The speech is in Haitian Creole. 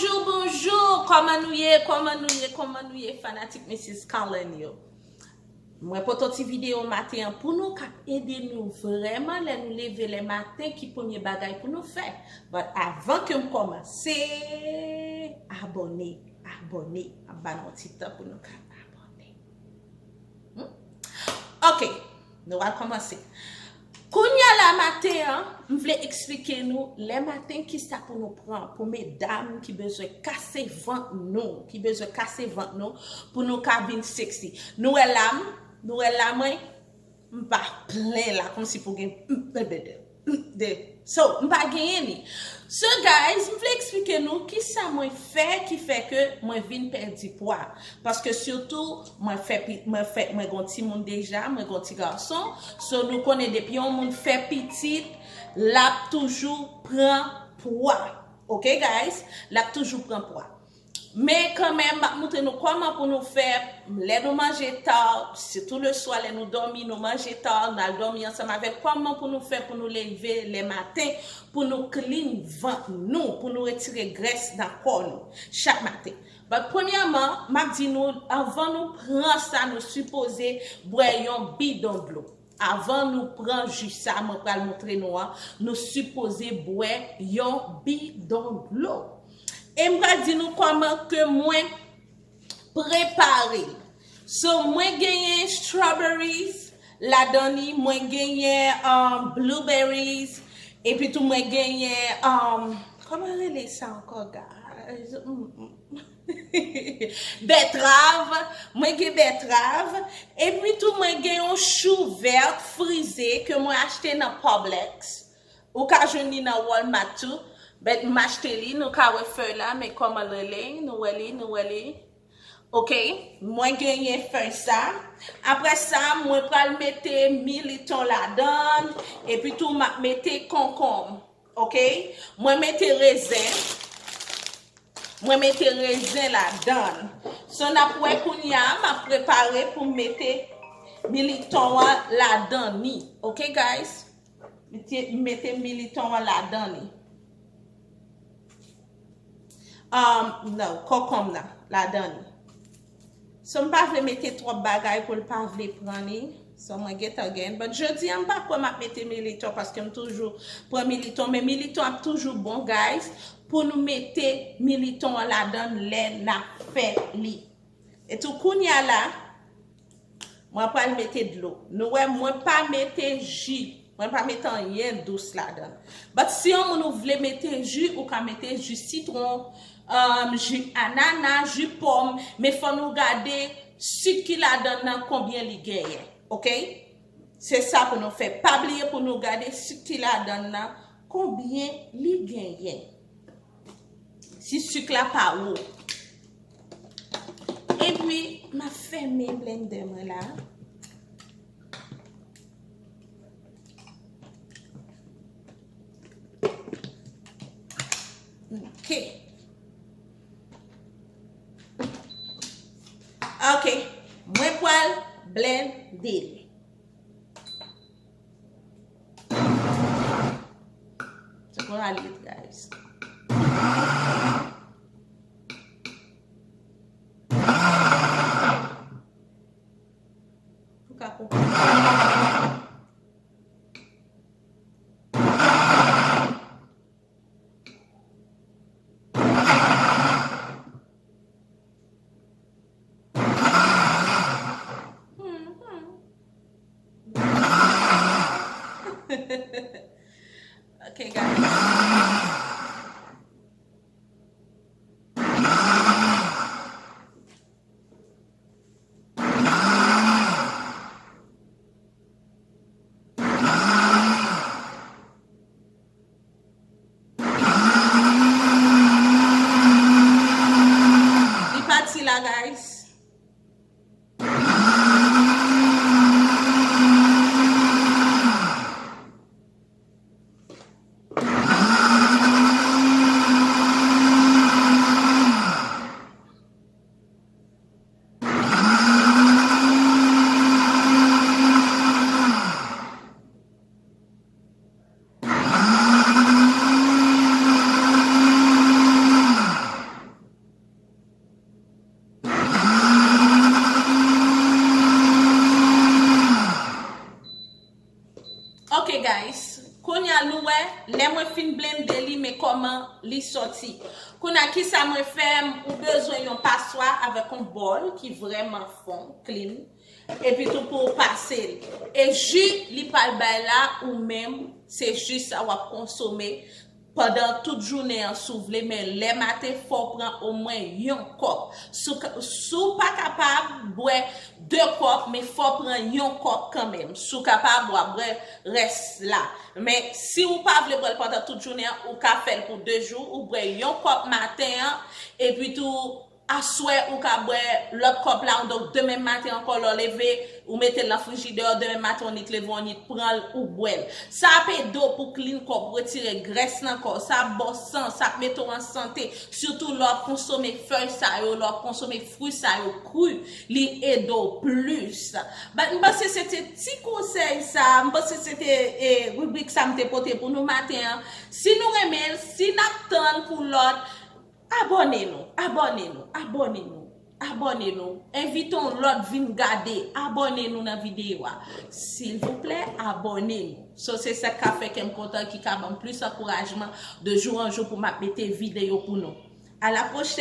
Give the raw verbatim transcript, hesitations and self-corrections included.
Bonjou, bonjou! Kòman nou ye? Kòman nou ye? Kòman nou ye, fanatik Misis Carlene yo? Mwen pote ti videyo maten an pou nou k ap ede nou vrèman lè nou leve lè maten, ki premye bagay pou nou fè. But avan ke m kòmanse, abòne, abòne. M ap ba nou ti tan pou nou ka abòne. Hmm? Ok, nou al kòmanse. Kounye a la maten an, m vle eksplike nou lè maten kisa pou nou pran pou medam ki bezwen kase vant nou, ki bezwen kase vant nou pou nou ka vin sexy. Nou wè la m, nou wè la mwen, m pa plen la kòmsi pou gen de. So, m pa genyen li. So guys, m vle eksplike nou kisa mwen fè ki fè ke mwen vin pèdi pwa. Paske sitou, mwen fè pi- mwen fè mwen gon timoun deja, mwen gon ti gason. So nou konnen depi yon moun fè pitit, l ap toujou pran pwa. Ok guys, l ap toujou pran pwa. Men kanmenm, m ap montre nou kòman pou nou fè lè nou manje ta, sitou le swa lè nou dòmi, nou manje ta, n al dòmi ansanm avèk, kòman pou nou fè pou nou leve lè maten, pou nou clean vant nou, pou nou retire grès nan kò nou chak maten. But premyèman, m ap di nou, anvan nou pran sa, nou sipoze bwè yon bidon dlo. Avan nou pran ji sa mwen pral montre nou an, nou sipoze bwè yon bidon dlo. E m pral di nou kòman ke mwen prepare l. So, mwen genyen strawberries ladan li, mwen genyen um, blueberries, epi tou mwen genyen, um, kòman rele sa ankò, guys? Mm, mm. Bètrav, mwen gen bètrav, epi tou mwen gen yon chou vèt frize ke mwen achte nan Publix. Ou ka jwenn li nan Walmart tou. But m achte li, nou ka wè fèy la, men kòman l rele, nou wè li, nou wè li. Ok, mwen genyen fèy sa. Apre sa, mwen pral mete militon ladan, epi tou m ap mete konkonm. Ok, mwen mete rezen. Mwen mete rezen ladan. So n ap wè kounye a, m ap prepare pou m mete militon an ladan li. Ok guys? Mete, mete militon an ladan li. Um, non, konkonm nan, ladan li. So m pa vle mete twòp bagay pou l pa vle pran li. So mwen gentan gen. But jodi a m pa kwè m ap mete militon paske m toujou pran militon. Men militon ap toujou bon, guys, pou nou mete militon an ladan lè n ap fè li. E tou kounye a la, mwen pral mete dlo. Nou wè, mwen pa mete ji. Mwen pa mete anyen dous ladan. But si yon moun ou vle mete ji, ou ka mete ji sitwon, um, ji anana, ji pòm. Men fò nou gade sik ki ladan nan, konbyen li genyen. Ok? Se sa pou nou fè. Pa bliye pou nou gade sik ki ladan nan, konbyen li genyen. Si sik la pa wo. Epi, m ap fèmen blendè mwen la. Ok. Ok. Mwen pral blende l. Se konsa l ye, guys. Ou ka konprann. kòman li sòti. Kounye a, kisa mwen fè? Ou bezwen yon paswa avèk yon bòl ki vrèman fon, clean. Epi tou pou w pase l. E ji li pral bay la, ou menm, se ji sa w ap konsome pandan tout jounen an, si w vle, men lè maten, fò w pran omwen yon kòp. Si w ka- si w pa kapab, bwè de kòp, men fò w pran yon kòp kanmenm. Si w kapab, w ap bwè rès la. Men si w pa vle bwè l pandan tout jounen an, ou ka fè l pou de jou, ou bwè yon kòp maten an, epi tou, aswè, ou ka bwè lòt kòp la, donk demen maten ankò, lè w leve, ou mete l nan frijidè, demen maten, ou nit leve, ou nit pran l, ou bwè l. Sa ap ede w pou clean kò w, pou retire grès nan kò w, sa ap ba w san, sa ap mete w an sante, sitou lè w ap konsome fèy sa yo, lè w ap konsome fwi sa yo kri, li ede w plis. But m panse se te ti konsèy sa, m panse se te e, ribrik sa m te pote pou nou maten an. Si nou renmen l, si n ap tann pou lòt, abòne nou, abòne nou, abòne nou, abòne nou. Envite yon lòt vin gade, abòne nou nan videyo a. Silvouplè, abòne nou. So, se sa k ka fè kè m kontan, ki ka ban m plis ankourajman de jou an jou pou m ap mete videyo pou nou. A la pwochèn.